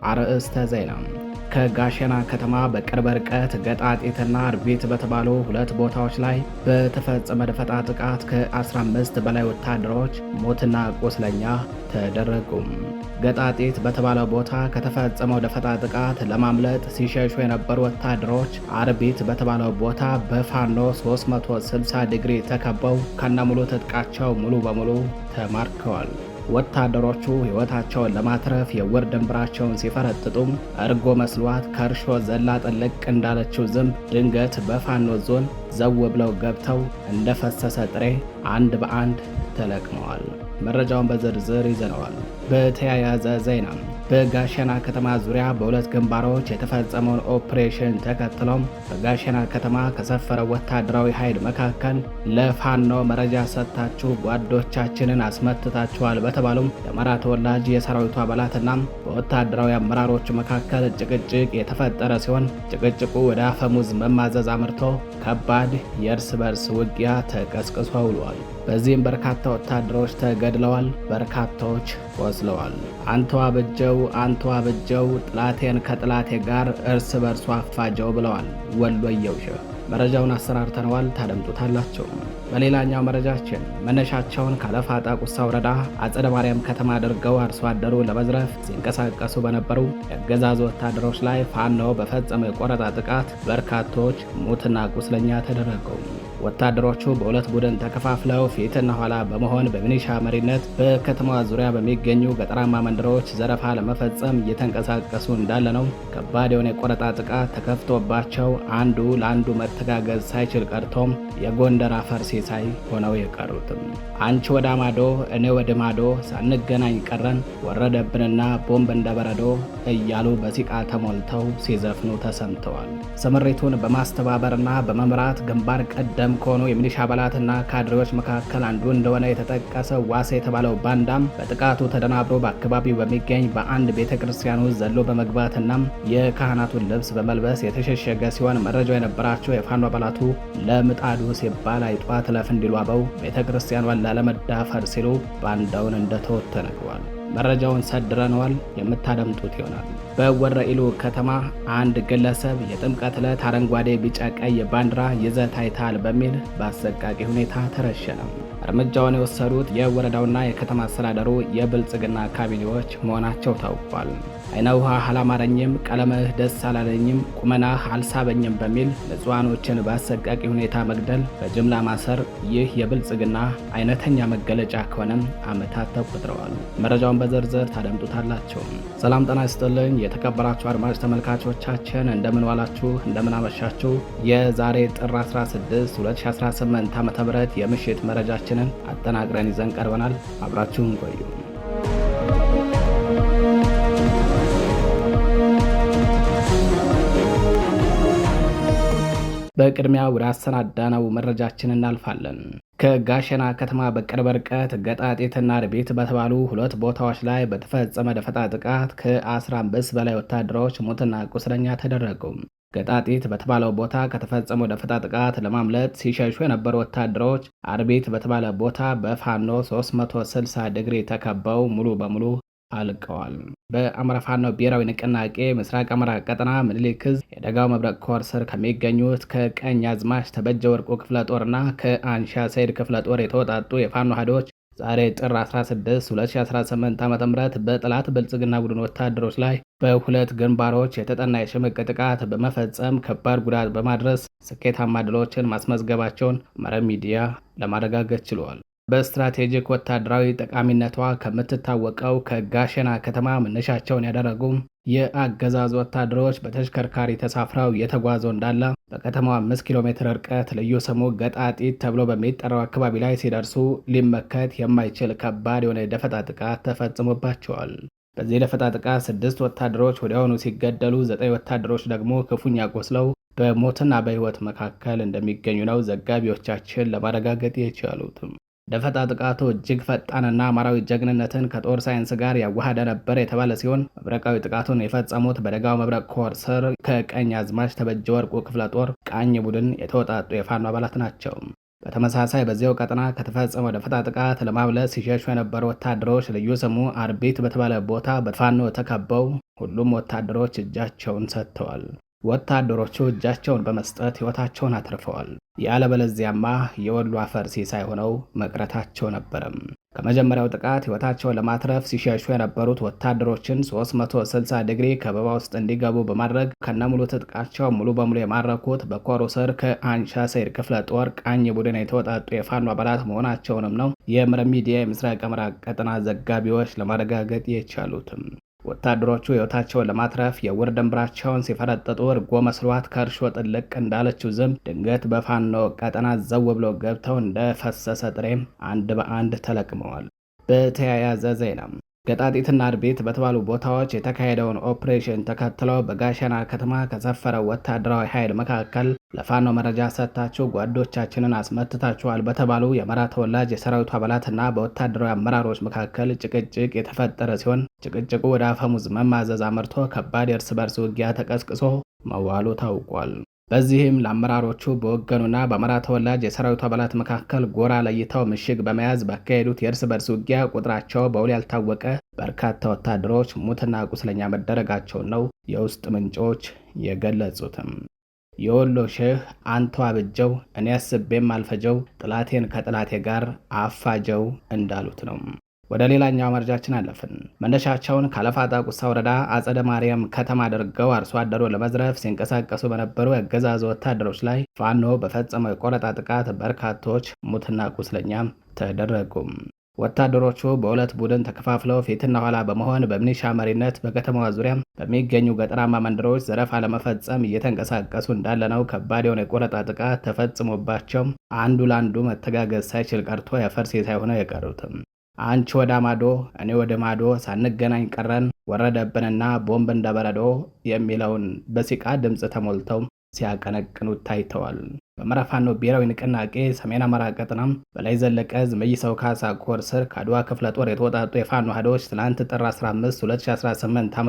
አርዕስተ ዜና። ከጋሸና ከተማ በቅርብ ርቀት ገጣጢትና እርቢት በተባሉ ሁለት ቦታዎች ላይ በተፈጸመ ደፈጣ ጥቃት ከ15 በላይ ወታደሮች ሞትና ቁስለኛ ተደረጉም። ገጣጢት በተባለው ቦታ ከተፈጸመው ደፈጣ ጥቃት ለማምለጥ ሲሸሹ የነበሩ ወታደሮች አርቢት በተባለው ቦታ በፋኖ 360 ዲግሪ ተከበው ከነሙሉ ትጥቃቸው ሙሉ በሙሉ ተማርከዋል። ወታደሮቹ ሕይወታቸውን ለማትረፍ የውር ድንብራቸውን ሲፈረጥጡም እርጎ መስሏት ከእርሾ ዘላ ጥልቅ እንዳለችው ዝንብ ድንገት በፋኖ ዞን ዘው ብለው ገብተው እንደፈሰሰ ጥሬ አንድ በአንድ ተለቅመዋል። መረጃውን በዝርዝር ይዘነዋል። በተያያዘ ዜና በጋሸና ከተማ ዙሪያ በሁለት ግንባሮች የተፈጸመውን ኦፕሬሽን ተከትሎም በጋሸና ከተማ ከሰፈረው ወታደራዊ ኃይል መካከል ለፋኖ መረጃ ሰጥታችሁ ጓዶቻችንን አስመትታችኋል በተባሉም የአማራ ተወላጅ የሰራዊቱ አባላትና በወታደራዊ አመራሮች መካከል ጭቅጭቅ የተፈጠረ ሲሆን ጭቅጭቁ ወደ አፈሙዝ መማዘዝ አምርቶ ከባድ የእርስ በርስ ውጊያ ተቀስቅሶ ውሏል። በዚህም በርካታ ወታደሮች ተገድለዋል፣ በርካታዎች ቆስለዋል። አንተው አበጀው አንተው አበጀው ጥላቴን ከጥላቴ ጋር እርስ በርሱ አፋጀው ብለዋል ወሎየው ሼህ። መረጃውን አሰራርተነዋል፣ ታደምጡታላችሁ። በሌላኛው መረጃችን መነሻቸውን ካለፋጣ ቁሳ ወረዳ አጸደ ማርያም ከተማ አድርገው አርሶ አደሩ ለመዝረፍ ሲንቀሳቀሱ በነበሩ የአገዛዙ ወታደሮች ላይ ፋኖ በፈጸመው የቆረጣ ጥቃት በርካቶች ሙትና ቁስለኛ ተደረጉ። ወታደሮቹ በሁለት ቡድን ተከፋፍለው ፊትና ኋላ በመሆን በሚኒሻ መሪነት በከተማዋ ዙሪያ በሚገኙ ገጠራማ መንደሮች ዘረፋ ለመፈጸም እየተንቀሳቀሱ እንዳለ ነው ከባድ የሆነ የቆረጣ ጥቃት ተከፍቶባቸው አንዱ ለአንዱ መተጋገዝ ሳይችል ቀርቶም የጎንደር አፈር ሲሳይ ሆነው የቀሩትም። አንቺ ወደ ማዶ እኔ ወደ ማዶ ሳንገናኝ ቀረን ወረደብንና ቦምብ እንደበረዶ እያሉ በሲቃ ተሞልተው ሲዘፍኑ ተሰምተዋል። ስምሪቱን በማስተባበርና በመምራት ግንባር ቀደም ከሆኑ የሚሊሻ አባላትና ካድሬዎች መካከል አንዱ እንደሆነ የተጠቀሰው ዋሴ የተባለው ባንዳም በጥቃቱ ተደናብሮ በአካባቢው በሚገኝ በአንድ ቤተ ክርስቲያን ውስጥ ዘሎ በመግባትና የካህናቱን ልብስ በመልበስ የተሸሸገ ሲሆን መረጃው የነበራቸው የፋኖ አባላቱ ለምጣዱ ሲባል አይጧ ትለፍ እንዲሉ አበው ቤተ ክርስቲያኗን ላለመዳፈር ሲሉ ባንዳውን እንደተወት ተነግሯል። መረጃውን ሰድረነዋል፣ የምታደምጡት ይሆናል። በወረኢሉ ከተማ አንድ ግለሰብ የጥምቀት ዕለት አረንጓዴ፣ ቢጫ፣ ቀይ ባንዲራ ይዘህ ታይተሃል በሚል በአሰቃቂ ሁኔታ ተረሸነ። እርምጃውን የወሰዱት የወረዳውና የከተማ አስተዳደሩ የብልጽግና ካቢኔዎች መሆናቸው ታውቋል። አይነ ውሃ አላማረኝም፣ ቀለምህ ደስ አላለኝም፣ ቁመናህ አልሳበኝም በሚል ንጹሐኖችን በአሰቃቂ ሁኔታ መግደል፣ በጅምላ ማሰር ይህ የብልጽግና አይነተኛ መገለጫ ከሆነም ዓመታት ተቆጥረዋል። መረጃውን በዝርዝር ታደምጡታላችሁ። ሰላም ጤና ይስጥልኝ የተከበራችሁ አድማጭ ተመልካቾቻችን፣ እንደምን ዋላችሁ፣ እንደምን አመሻችሁ። የዛሬ ጥር 16 2018 ዓ.ም የምሽት መረጃችንን አጠናቅረን ይዘን ቀርበናል። አብራችሁን ቆዩ። በቅድሚያ ወደ አሰናዳነው መረጃችን እናልፋለን። ከጋሸና ከተማ በቅርብ ርቀት ገጣጤትና ርቤት በተባሉ ሁለት ቦታዎች ላይ በተፈጸመ ደፈጣ ጥቃት ከ15 በላይ ወታደሮች ሞትና ቁስለኛ ተደረጉ። ገጣጢት በተባለው ቦታ ከተፈጸመው ደፈጣ ጥቃት ለማምለጥ ሲሸሹ የነበሩ ወታደሮች አርቢት በተባለ ቦታ በፋኖ 360 ዲግሪ ተከበው ሙሉ በሙሉ አልቀዋል። በአማራ ፋኖ ብሔራዊ ንቅናቄ ምስራቅ አማራ ቀጠና ምኒልክ ዕዝ የደጋው መብረቅ ኮር ስር ከሚገኙት ከቀኝ አዝማች ተበጀ ወርቁ ክፍለ ጦርና ከአንሻ ሰይድ ክፍለ ጦር የተወጣጡ የፋኖ ኃይሎች ዛሬ ጥር 16 2018 ዓ.ም በጠላት ብልጽግና ቡድን ወታደሮች ላይ በሁለት ግንባሮች የተጠና የሽምቅ ጥቃት በመፈጸም ከባድ ጉዳት በማድረስ ስኬታማ ድሎችን ማስመዝገባቸውን መረብ ሚዲያ ለማረጋገጥ ችሏል። በስትራቴጂክ ወታደራዊ ጠቃሚነቷ ከምትታወቀው ከጋሸና ከተማ መነሻቸውን ያደረጉ የአገዛዝ ወታደሮች በተሽከርካሪ ተሳፍረው እየተጓዙ እንዳለ በከተማዋ 5 ኪሎ ሜትር ርቀት ልዩ ስሙ ገጣጢት ተብሎ በሚጠራው አካባቢ ላይ ሲደርሱ ሊመከት የማይችል ከባድ የሆነ የደፈጣ ጥቃት ተፈጽሞባቸዋል። በዚህ የደፈጣ ጥቃት ስድስት ወታደሮች ወዲያውኑ ሲገደሉ፣ ዘጠኝ ወታደሮች ደግሞ ክፉኛ ቆስለው በሞትና በሕይወት መካከል እንደሚገኙ ነው ዘጋቢዎቻችን ለማረጋገጥ የቻሉትም። ደፈጣ ጥቃቱ እጅግ ፈጣንና አማራዊ ጀግንነትን ከጦር ሳይንስ ጋር ያዋሃደ ነበር የተባለ ሲሆን መብረቃዊ ጥቃቱን የፈጸሙት በደጋው መብረቅ ኮር ስር ከቀኝ አዝማች ተበጀ ወርቁ ክፍለ ጦር ቃኝ ቡድን የተወጣጡ የፋኖ አባላት ናቸው። በተመሳሳይ በዚያው ቀጠና ከተፈጸመው ደፈጣ ጥቃት ለማምለጥ ሲሸሹ የነበሩ ወታደሮች ልዩ ስሙ አርቢት በተባለ ቦታ በፋኖ ተከበው ሁሉም ወታደሮች እጃቸውን ሰጥተዋል። ወታደሮቹ እጃቸውን በመስጠት ሕይወታቸውን አትርፈዋል። ያለበለዚያማ የወሎ አፈር ሲሳይ ሆነው መቅረታቸው ነበረም። ከመጀመሪያው ጥቃት ሕይወታቸውን ለማትረፍ ሲሸሹ የነበሩት ወታደሮችን 360 ዲግሪ ከበባ ውስጥ እንዲገቡ በማድረግ ከነሙሉ ትጥቃቸው ሙሉ በሙሉ የማረኩት በኮሩ ስር ከአንሻ ሰይድ ክፍለ ጦር ቃኝ ቡድን የተወጣጡ የፋኖ አባላት መሆናቸውንም ነው የምረብ ሚዲያ የምስራቅ አማራ ቀጠና ዘጋቢዎች ለማረጋገጥ የቻሉትም። ወታደሮቹ ሕይወታቸውን ለማትረፍ የውር ድንብራቸውን ሲፈረጥጡ እርጎ መስሏት ከእርሾ ጥልቅ እንዳለችው ዝም ድንገት በፋኖ ቀጠና ዘው ብሎ ገብተው እንደ ፈሰሰ ጥሬም አንድ በአንድ ተለቅመዋል። በተያያዘ ዜና ገጣጢትና እርቢት በተባሉ ቦታዎች የተካሄደውን ኦፕሬሽን ተከትለው በጋሸና ከተማ ከሰፈረው ወታደራዊ ኃይል መካከል ለፋኖ መረጃ ሰጥታችሁ ጓዶቻችንን አስመትታችኋል በተባሉ የአማራ ተወላጅ የሰራዊቱ አባላትና በወታደራዊ አመራሮች መካከል ጭቅጭቅ የተፈጠረ ሲሆን ጭቅጭቁ ወደ አፈሙዝ መማዘዝ አመርቶ ከባድ የእርስ በርስ ውጊያ ተቀስቅሶ መዋሉ ታውቋል። በዚህም ለአመራሮቹ በወገኑና በአማራ ተወላጅ የሰራዊቱ አባላት መካከል ጎራ ለይተው ምሽግ በመያዝ ባካሄዱት የእርስ በርስ ውጊያ ቁጥራቸው በውል ያልታወቀ በርካታ ወታደሮች ሙትና ቁስለኛ መደረጋቸውን ነው የውስጥ ምንጮች የገለጹትም። የወሎ ሼህ አንተው አብጀው እኔ አስቤም አልፈጀው ጥላቴን ከጥላቴ ጋር አፋጀው እንዳሉት ነው። ወደ ሌላኛው መረጃችን አለፍን። መነሻቸውን ከአለፋ ጣቁሳ ወረዳ አጸደ ማርያም ከተማ አድርገው አርሶ አደሩ ለመዝረፍ ሲንቀሳቀሱ በነበሩ የአገዛዙ ወታደሮች ላይ ፋኖ በፈጸመው የቆረጣ ጥቃት በርካቶች ሙትና ቁስለኛ ተደረጉ። ወታደሮቹ በሁለት ቡድን ተከፋፍለው ፊትና ኋላ በመሆን በሚሊሻ መሪነት በከተማዋ ዙሪያ በሚገኙ ገጠራማ መንደሮች ዘረፋ ለመፈጸም እየተንቀሳቀሱ እንዳለ ነው ከባድ የሆነ የቆረጣ ጥቃት ተፈጽሞባቸው አንዱ ለአንዱ መተጋገዝ ሳይችል ቀርቶ የአፈር ሲሳይ ሆነው የቀሩትም። አንቺ ወደ ማዶ እኔ ወደ ማዶ ሳንገናኝ ቀረን ወረደብንና ቦምብ እንደበረዶ የሚለውን በሲቃ ድምፅ ተሞልተው ሲያቀነቅኑት ታይተዋል። በአማራ ፋኖ ብሔራዊ ንቅናቄ ሰሜን አማራ ቀጠና በላይ ዘለቀ ዕዝ መይሳው ካሳ ኮር ስር ከአድዋ ክፍለ ጦር የተወጣጡ የፋኖ አሃዶች ትናንት ጥር 15 2018 ዓ.ም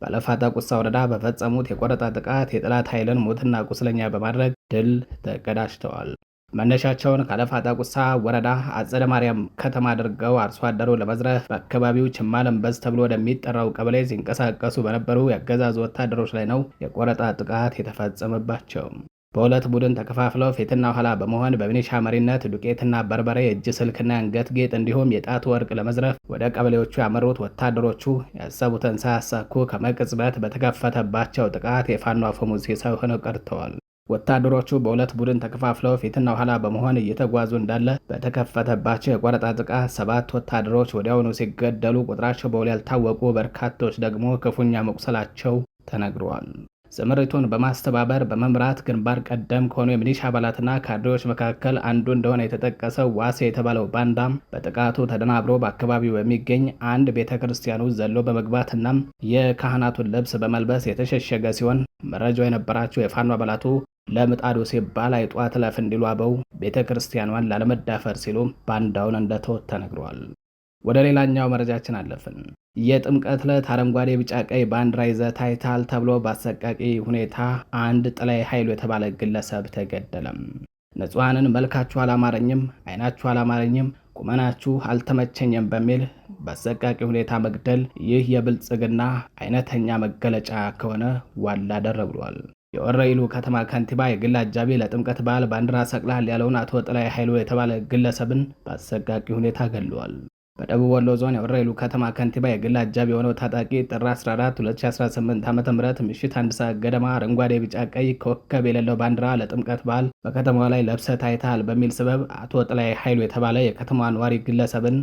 በአለፋ ጣቁሳ ወረዳ በፈጸሙት የቆረጣ ጥቃት የጠላት ኃይልን ሞትና ቁስለኛ በማድረግ ድል ተቀዳጅተዋል። መነሻቸውን ከአለፋ ጣቁሳ ወረዳ አጸደ ማርያም ከተማ አድርገው አርሶ አደሩ ለመዝረፍ በአካባቢው ችማለምበዝ ተብሎ ወደሚጠራው ቀበሌ ሲንቀሳቀሱ በነበሩ የአገዛዙ ወታደሮች ላይ ነው የቆረጣ ጥቃት የተፈጸመባቸው። በሁለት ቡድን ተከፋፍለው ፊትና ኋላ በመሆን በሚኒሻ መሪነት ዱቄትና በርበሬ፣ የእጅ ስልክና የአንገት ጌጥ እንዲሁም የጣት ወርቅ ለመዝረፍ ወደ ቀበሌዎቹ ያመሩት ወታደሮቹ ያሰቡትን ሳያሳኩ ከመቅጽበት በተከፈተባቸው ጥቃት የፋኖ አፈሙዝ ሲሳይ ሆነው ቀርተዋል። ወታደሮቹ በሁለት ቡድን ተከፋፍለው ፊትና ኋላ በመሆን እየተጓዙ እንዳለ በተከፈተባቸው የቆረጣ ጥቃት 7 ወታደሮች ወዲያውኑ ሲገደሉ ቁጥራቸው በውል ያልታወቁ በርካቶች ደግሞ ክፉኛ መቁሰላቸው ተነግረዋል። ስምሪቱን በማስተባበር በመምራት ግንባር ቀደም ከሆኑ የሚሊሻ አባላትና ካድሬዎች መካከል አንዱ እንደሆነ የተጠቀሰው ዋሴ የተባለው ባንዳም በጥቃቱ ተደናብሮ በአካባቢው በሚገኝ አንድ ቤተ ክርስቲያን ውስጥ ዘሎ በመግባትና የካህናቱን ልብስ በመልበስ የተሸሸገ ሲሆን መረጃው የነበራቸው የፋኖ አባላቱ ለምጣዱ ሲባል አይጧ ትለፍ እንዲሉ አበው ቤተ ክርስቲያኗን ላለመዳፈር ሲሉ ባንዳውን እንደተወት ተነግሯል። ወደ ሌላኛው መረጃችን አለፍን። የጥምቀት ዕለት አረንጓዴ፣ ቢጫ፣ ቀይ ባንዲራ ይዘህ ታይታል ተብሎ በአሰቃቂ ሁኔታ አንድ ጥላይ ኃይሉ የተባለ ግለሰብ ተገደለም። ንጹሐንን መልካችሁ አላማረኝም፣ አይናችሁ አላማረኝም፣ ቁመናችሁ አልተመቸኝም በሚል በአሰቃቂ ሁኔታ መግደል ይህ የብልጽግና አይነተኛ መገለጫ ከሆነ ዋላ ደር ብሏል። የወረኢሉ ከተማ ከንቲባ የግል አጃቢ ለጥምቀት በዓል ባንዲራ ሰቅላል ያለውን አቶ ጥላይ ኃይሉ የተባለ ግለሰብን በአሰቃቂ ሁኔታ ገድለዋል። በደቡብ ወሎ ዞን የወረኢሉ ከተማ ከንቲባ የግል አጃቢ የሆነው ታጣቂ ጥር 14 2018 ዓ.ም ምሽት 1 ሰዓት ገደማ አረንጓዴ፣ ቢጫ፣ ቀይ ኮከብ የሌለው ባንዲራ ለጥምቀት በዓል በከተማዋ ላይ ለብሰህ ታይተሃል በሚል ሰበብ አቶ ጥላይ ኃይሉ የተባለ የከተማዋ ነዋሪ ግለሰብን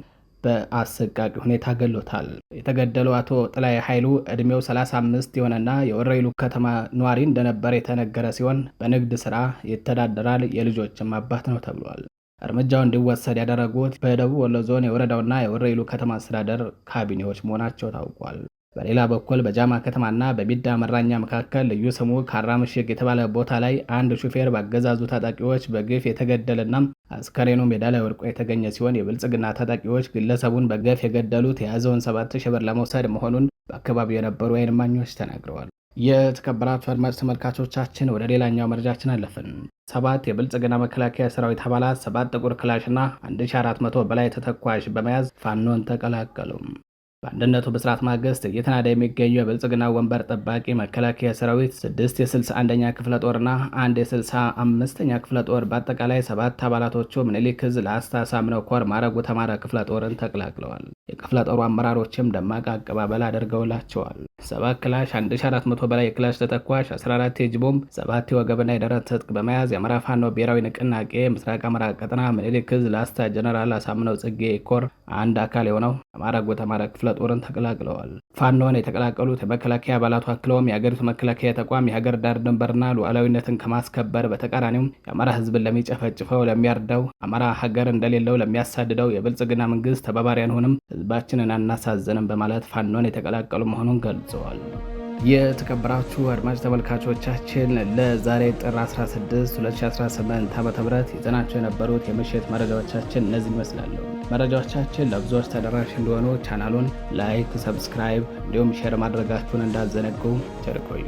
በአሰቃቂ ሁኔታ ገሎታል። የተገደለው አቶ ጥላይ ኃይሉ ዕድሜው 35 የሆነና የወረኢሉ ከተማ ነዋሪ እንደነበር የተነገረ ሲሆን በንግድ ስራ ይተዳደራል፣ የልጆችም አባት ነው ተብሏል። እርምጃው እንዲወሰድ ያደረጉት በደቡብ ወሎ ዞን የወረዳውና የወረኢሉ ከተማ አስተዳደር ካቢኔዎች መሆናቸው ታውቋል። በሌላ በኩል በጃማ ከተማና በሚዳ መራኛ መካከል ልዩ ስሙ ካራ ምሽግ የተባለ ቦታ ላይ አንድ ሹፌር በአገዛዙ ታጣቂዎች በግፍ የተገደለና አስከሬኑ ሜዳ ላይ ወድቆ የተገኘ ሲሆን የብልጽግና ታጣቂዎች ግለሰቡን በገፍ የገደሉት የያዘውን 7,000 ብር ለመውሰድ መሆኑን በአካባቢው የነበሩ የዓይን እማኞች ተናግረዋል። የተከበራችሁ አድማጭ ተመልካቾቻችን ወደ ሌላኛው መረጃችን አለፍን። 7 የብልጽግና መከላከያ ሰራዊት አባላት 7 ጥቁር ክላሽና 1400 በላይ ተተኳሽ በመያዝ ፋኖን ተቀላቀሉ። በአንድነቱ ብስራት ማግስት እየተናደ የሚገኙ የብልጽግና ወንበር ጠባቂ መከላከያ ሰራዊት 6 የ61ኛ ክፍለ ጦርና አንድ የ65ኛ ክፍለ ጦር በአጠቃላይ 7 አባላቶቹ ምኒልክ ዕዝ ላስታ አሳምነው ኮር ማረጉ ተማረ ክፍለ ጦርን ተቀላቅለዋል። የክፍለ ጦሩ አመራሮችም ደማቅ አቀባበል አድርገውላቸዋል። 7 ክላሽ፣ 1400 በላይ የክላሽ ተተኳሽ፣ 14 የእጅ ቦምብ፣ 7 የወገብና የደረት ትጥቅ በመያዝ የአማራ ፋኖ ብሔራዊ ንቅናቄ ምስራቅ አማራ ቀጠና ምኒልክ ዕዝ ላስታ ጀነራል አሳምነው ጽጌ ኮር አንድ አካል የሆነው ማረጉ ተማረ ክፍለ ጦርን ተቀላቅለዋል። ፋኖን የተቀላቀሉት የመከላከያ አባላቱ አክለውም የሀገሪቱ መከላከያ ተቋም የሀገር ዳር ድንበርና ሉዓላዊነትን ከማስከበር በተቃራኒው የአማራ ሕዝብን ለሚጨፈጭፈው፣ ለሚያርደው፣ አማራ ሀገር እንደሌለው ለሚያሳድደው የብልጽግና መንግስት ተባባሪ አንሆንም፣ ህዝባችንን አናሳዝንም በማለት ፋኖን የተቀላቀሉ መሆኑን ገልጸዋል። የተከበራችሁ አድማጭ ተመልካቾቻችን ለዛሬ ጥር 16 2018 ዓ.ም ይዘናቸው የነበሩት የምሽት መረጃዎቻችን እነዚህን ይመስላሉ። መረጃዎቻችን ለብዙዎች ተደራሽ እንዲሆኑ ቻናሉን like፣ subscribe እንዲሁም share ማድረጋችሁን እንዳትዘነጉ። ቸር ቆዩ።